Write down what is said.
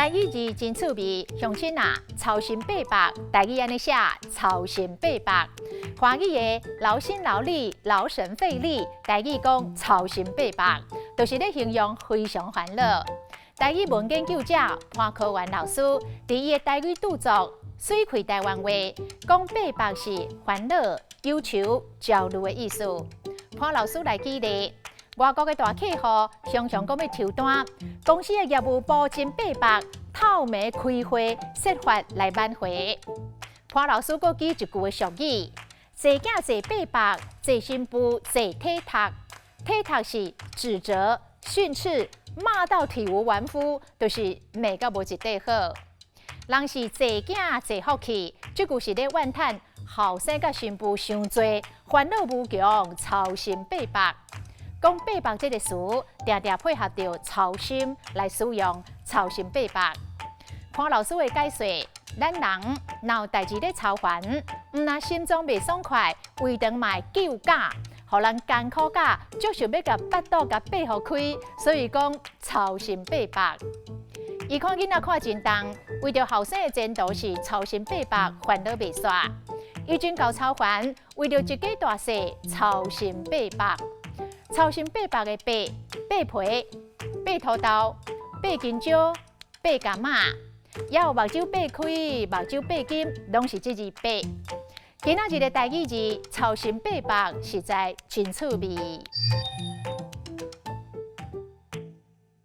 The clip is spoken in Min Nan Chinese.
台語字真趣味，鄉親啊，操心八百，台語按呢寫，操心八百。華語的勞心勞力、勞神費力，台語講操心八百，就是咧形容非常煩惱。台語文研究者潘科元老師佇伊的台語著作《水開台灣話》講八百是煩惱、憂愁、焦慮的意思。潘老師來舉例，外國的大客戶常常講欲抽單，公司的業務部真八百，透暝開會，設法來挽回。潘老師閣舉一句的俗語：濟囝濟八百，濟新婦濟體剔。體剔是指責、訓斥、罵到體無完膚，就是罵甲無一塊好。人是濟囝濟福氣，這句是咧怨嘆後生佮新婦傷濟，煩惱無窮，操心八百。講八百這个詞，定定配合著操心來使用，操心八百。潘老師的解說，咱人若有代誌咧操煩，毋但心中袂爽快，胃腸嘛會糾結，予人艱苦甲足想欲共腹肚共擘予開，所以講操心八百。伊看囡仔看真重，為著後生的前途是操心八百，煩惱袂煞。伊真夠操煩，為著一家大細操心八百。操心八百的八，八皮、八土豆、八金蕉、八柑仔，也有目睭擘開、目睭擘金，攏是這字八。今仔日的台語字操心八百，實在真趣味。